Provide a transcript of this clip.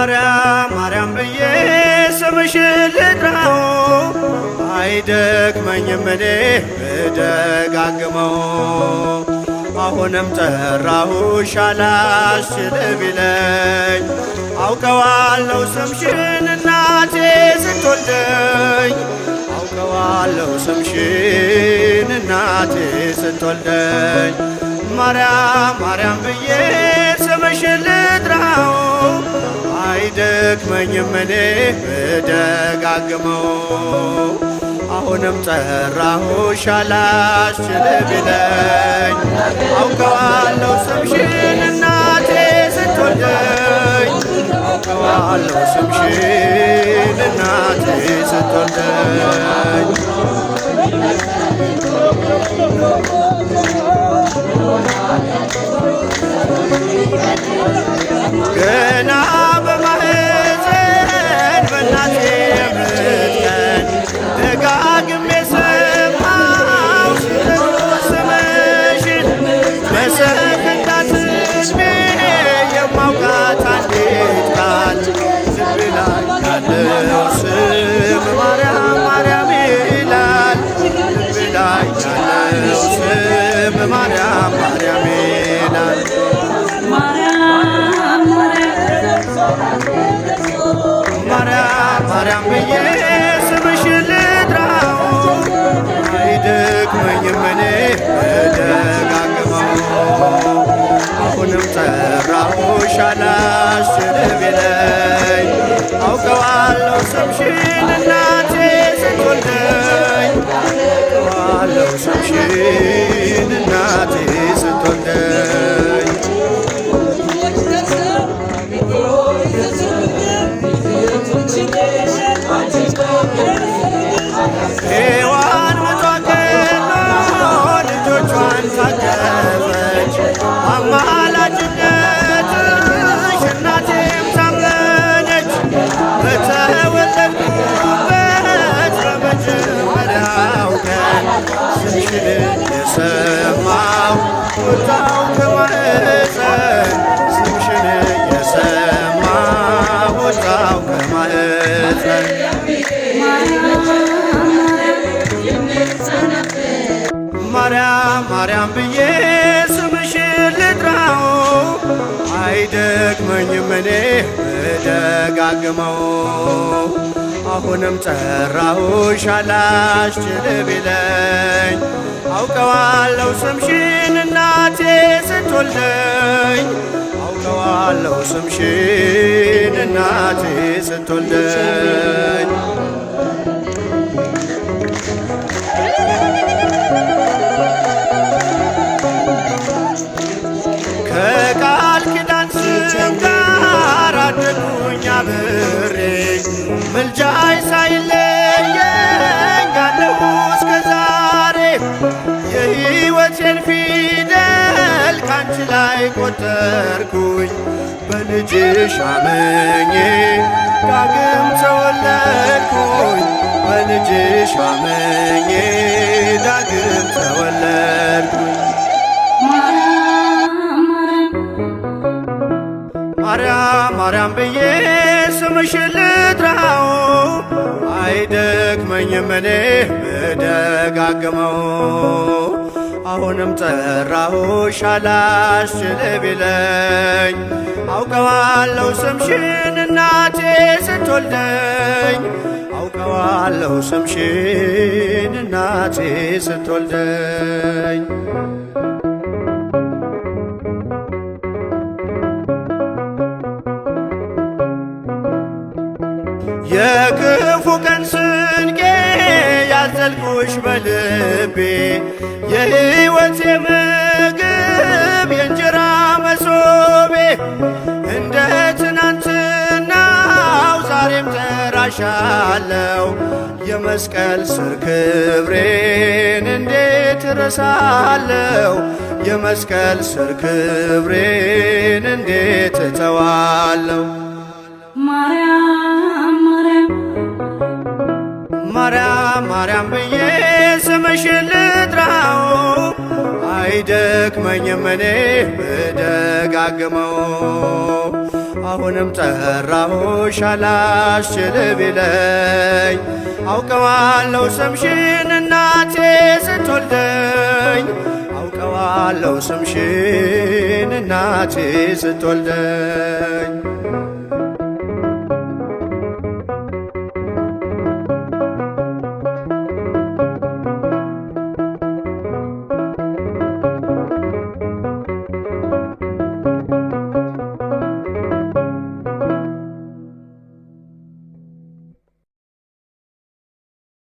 ማርያም ማርያም ብዬ ስምሽን ልጥራው አይደክመኝም እኔ ብደጋግመው። አሁንም ጠራሁሽ አላስችል ቢለኝ አውቀዋለሁ ስምሽን እናቴ ስትወልደኝ፣ አውቀዋለሁ ስምሽን እናቴ ስትወልደኝ። ማርያም ማርያም ብዬ ስምሽን ልጥራው አይደክመኝም እኔ ብደጋግመው። አሁንም ጠራሁሽ አላስችል ቢለኝ አውቀዋለሁ ስምሽን እናቴ ስትወልደኝ፣ አውቀዋለሁ ስምሽን እናቴ ስትወልደኝ። ገና በማህፀን በእናቴ የምትቀን ደጋግሜ ሰማሁ ሲጠሩ ስምሽን፣ በሰከንዳት ዕድሜ የማውቃት አንዲት ቃል ልቤ ላይ ያለው ስም ማርያም ማርያም ይላል። ልቤ ላይ ያለው ስም ማርያም ማርያም ይላል። ማርያም ማርያም ብዬ ስምሽን ልጥራው አይደክመኝም እኔ ብደጋግመው። አሁንም ጠራሁሽ አላስችል ቢለኝ አውቀዋለሁ ስምሽን እናቴ ስትወልደኝ፣ አውቀዋለሁ ስምሽን እናቴ ስትወልደኝ። ሔዋን ምጧ ቀሎ ልጆቿን ታቀፈች፣ አማላጅነትሽ እናቴም ታመነች። በተወለድኩበት በመጀመሪያው ቀን ስምሽን የሰማሁ ወጣሁ ከማህፀን፣ ስምሽን የሰማሁ ወጣሁ ከማህፀን። ማርያም ማርያም ብዬ ስምሽን ልጥራው አይደክመኝም እኔ ብደጋግመው። አሁንም ጠራሁሽ አላስችል ቢለኝ አውቀዋለሁ ስምሽን እናቴ ስትወልደኝ፣ አውቀዋለሁ ስምሽን እናቴ ስትወልደኝ። ከቃል ኪዳን ስም ጋር አደጉኝ አብሬ፣ ምልጃይ ሳይለየኝ አለሁ እስከ ዛሬ። የሕይወቴን ፊደል ካንቺ ላይ ቆጠርኩኝ፣ በልጅሽ አምኜ ዳግም ተወለድኩኝ፣ በልጅሽ አምኜ ዳግም ተወለድኩኝ። ማርያም ማርያም ብዬ ስምሽን ልጥራው አይደክመኝም እኔ ብደጋግመው። አሁንም ጠራሁሽ አላስችል ቢለኝ አውቀዋለሁ ስምሽን እናቴ ስትወልደኝ፣ አውቀዋለሁ ስምሽን እናቴ ስትወልደኝ። የክፉ ቀን ስንቄ ያዘልኩሽ በልቤ፣ የሕይወቴ ምግብ የእንጀራ መሶቤ፣ እንደ ትናንትናው ዛሬም ጠራሻለው፣ የመስቀል ስር ክብሬን እንዴት እረሳለው? የመስቀል ስር ክብሬን እንዴት እተዋለው? ማርያም ማርያም ማርያም ማርያም ብዬ ስምሽን ልጥራው አይደክመኝም እኔ ብደጋግመው። አሁንም ጠራሁሽ አላስችል ቢለኝ አውቀዋለሁ ስምሽን እናቴ ስትወልደኝ፣ አውቀዋለሁ ስምሽን እናቴ ስትወልደኝ።